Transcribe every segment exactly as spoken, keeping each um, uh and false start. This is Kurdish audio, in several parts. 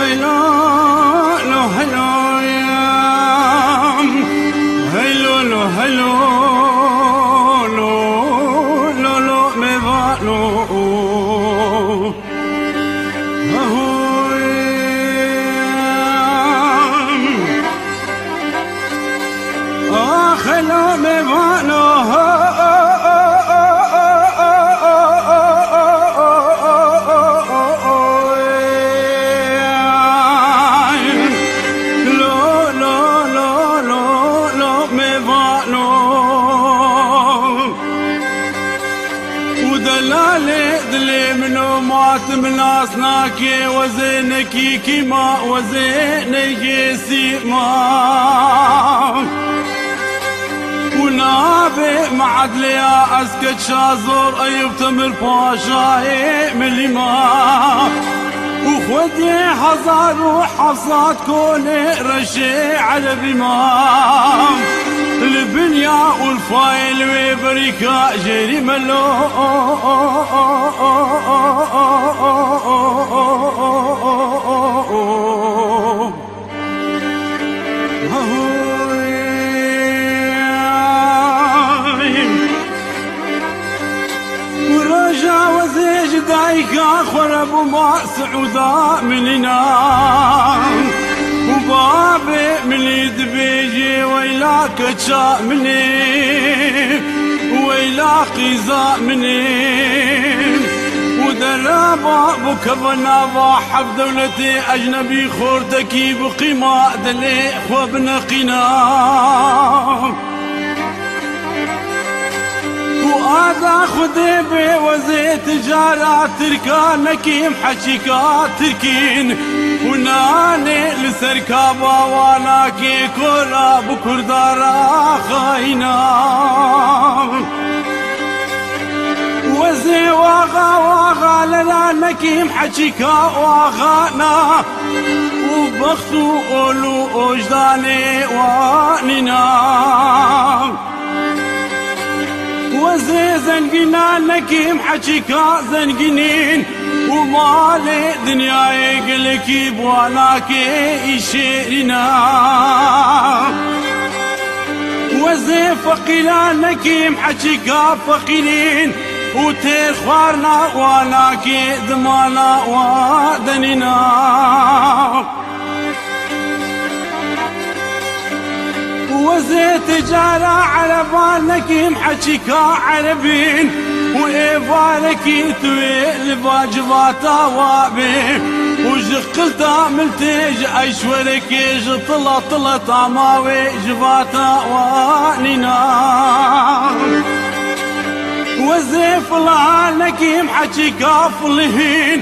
Helo, lo, helo, yam. Helo, lo, helo, lo, lo, lo, me va, lo. Aho, yam. Ax, helo, me va, lo, ho, o, o, o, lo, lo, lo, lo, lo, me va, lo. Û delalê dilê min û ma tu min nas nake, wezê nekî kî ma, wezê neyê sî ma. Û nabê meedleya ez keça zor Eyûb Temir Paşayê milî ma. Û xwediyê hezar û heft sed kolê reşê erebî ma. Li binya Urfayê li wê berîka jêrî melo. Û roja wezê ji dayika xwe re bû ma Siûda minîna. Û babê minî dibêjê weyla keça min ê, weyla qîza min ê. Û dereba bû keve nava heft dewletê ecnebî xortekî bi qîma dilê xwe bineqîna. Û ada Xwedê bê wezê ticara tirka nekîm heçîka tirkîn. Û nanê li ser kaba wanakê kora bi kurdara xayîna. Wezê waxa waxa lera nekîm heçîka waxana. Û bext û ol û ojdanê wanîna. Wezê zengîna nekîm heçîka zengînîn. Û malê dinyayê gelekî bi wanakê îşêrîna. Wezê feqîra nekîm heçîka feqîrîn. Û têr xwarna wanakê dimana wa denîna. Wezê ticara ereban nekîm heçîka erebîn. Û êvarekî tu wê li va civata wa bê. Û ji qilta miltê ji eşwerekê ji tila tila tama wê civata wa nîna. Wezê fila nekîm heçîka filihîn.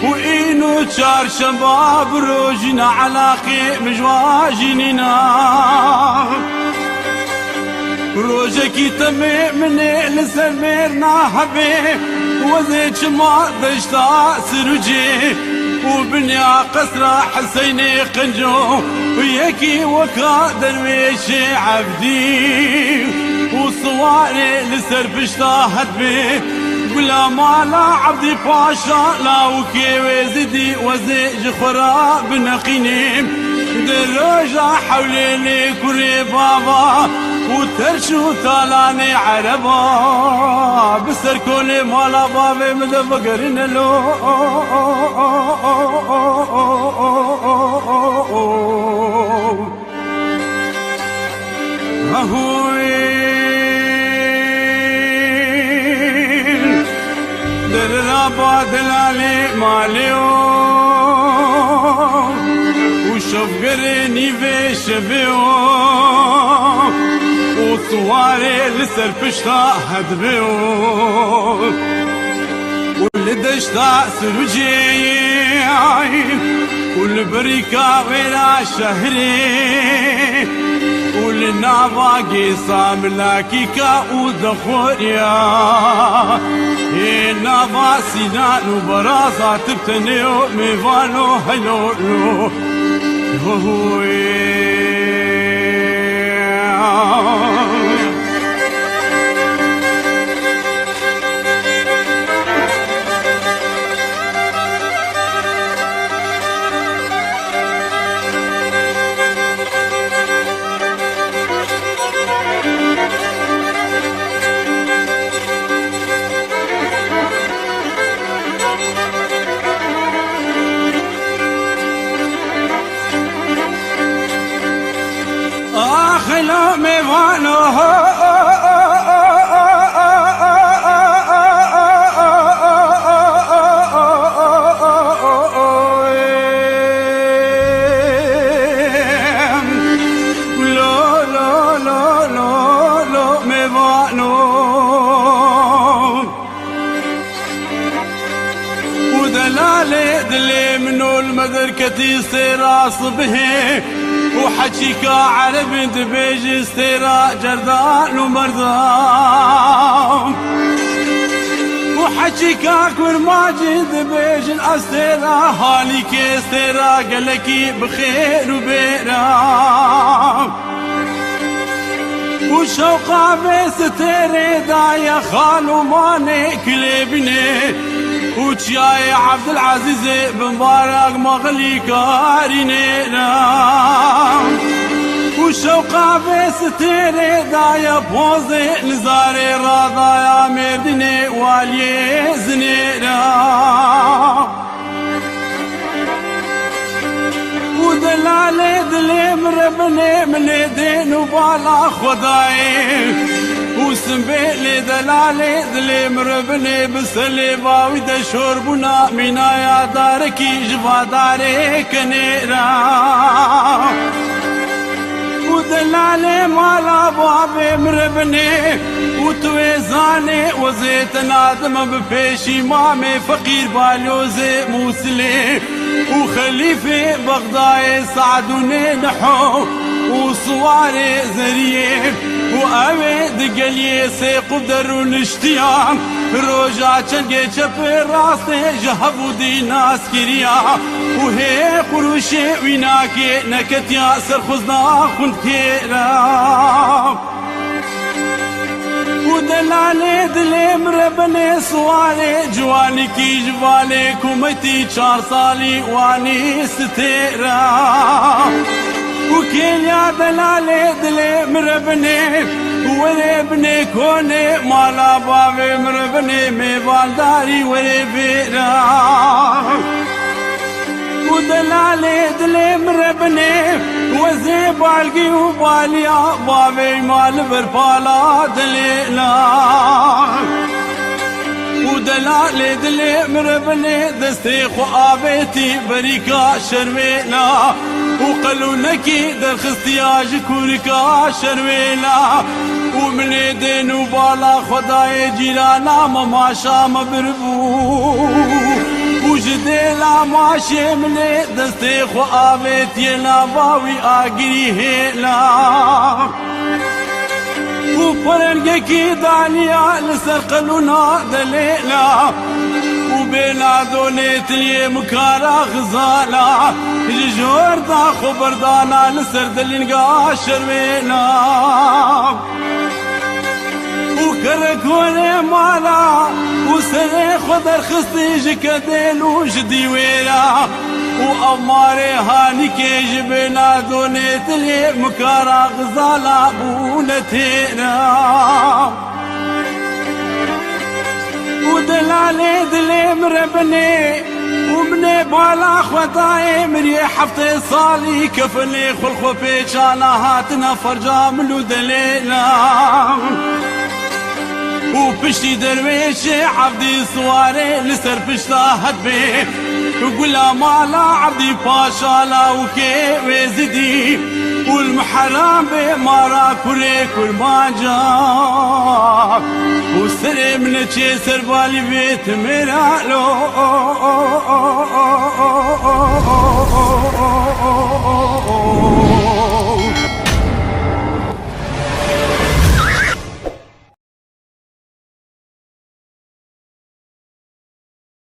Û îno çarşemba bi rojîna elaqê min ji wa jî nîna. Rojekî temê min ê li ser mêrna hebê. Wezê çima deşta Sirûcê. Û binya qesra Hiseynê Qenco. Û yekî weka derwêşê Evdî. Û siwarê li ser pişta hedbê. Gula mala Evdî Paşa lawikê wê zidî wezê ji xwe re bineqînim. Di roja hewlênê kurê bava û terş û talanê ereba bi ser kolê mala bavê min de vegerîne lo. Ahoy. Derira ba delalê malê o û şevgerê nîvê şevê o û siwarê li ser pişta hedbê o û li deşta Sirûcê û li birîka wêra şehrê û li nava gêsa milakîka û dexweriya. Ê nava Sînan û Beraza tu bi tenê û mêvan û helo lo. Hohoyê. Lo mêvano, lo, lo, lo, lo, lo mêvano. û delalê dilê min ol me derketî sêra sibihê û heçîka erebin dibêjin stêra cerdan û merdan û heçîka kurmancî dibêjin ez stêra halîkê stêra gelekî bi xêr û bêran. û şewqa vê stêrê daye xal û manê kilêbinê û çiyayê Evdilezîzê bi barak mexlî karînê re. û şewqa vê stêrê daye pozê nizarê radaya mêrdinê waliyê zinê re. û delalê dilê min re binê min ê dên û bala Xwedayê. û simbêlê delalê dilê min re binê bi selê bawî de şor bûna mînaya darekî ji va darê kenê re. û delalê mala bavê min re binê û tu wê zanê wezê te nadime bi pêşî mamê feqîr balyozê Mûsilê û xelîfê Bexdayê Saedûnê Niho û Siwarê Zeriyê û ew ê di geliyê sê qubde rûniştiya roja çengê çepê rastê ji hevûdî nas kiriya û hê qurûşê wînakê neketiya ser xwezna xwendkê re. û delalê dilê min re binê siwarê ciwanikî ji valê kumetî çar salî wanî stê re. û kêliya delalê dilê min re binê û werê binê konê mala bavê min re binê mêvandarî werê vê re. û delalê dilê min re binê wezê balgî û baliya bavê ma li ber pala dilê na. û delalê dilê min re binê destê xwe avêtî berîka şerwê na. û qelûnekî derxistiya ji kûrika şerwê na. û min ê dên û bala Xwedayê cîrana me maşa me biribû. û ji dêla maşê min ê destê xwe avêtiye nava wî agirî hêla. û perengekî daniya li ser qelûna delêla. û bêna donê tiliyê min kara xizana. Ji jor da xwe berdana li ser delînga şerwêna. û kerek werê mala û serê xwe derxistî ji kedêl û ji dîwêra. û ev marê hanîkê ji bêna donê tilê min kara xizala bûne têra. û delalê dilê min re binê û min ê bala xwe dayê miriyê heftê salî kefinê xwe li xwe pêçana hatine ferca min û delêna. û piştî derwêşê Evdî Siwarê li ser pişta het bê. Gula mala Evdî Paşa lawikê wê zidî. û li Miheram bê mara kurê kurmanca. û serê min neçê ser balî vê timêra lo.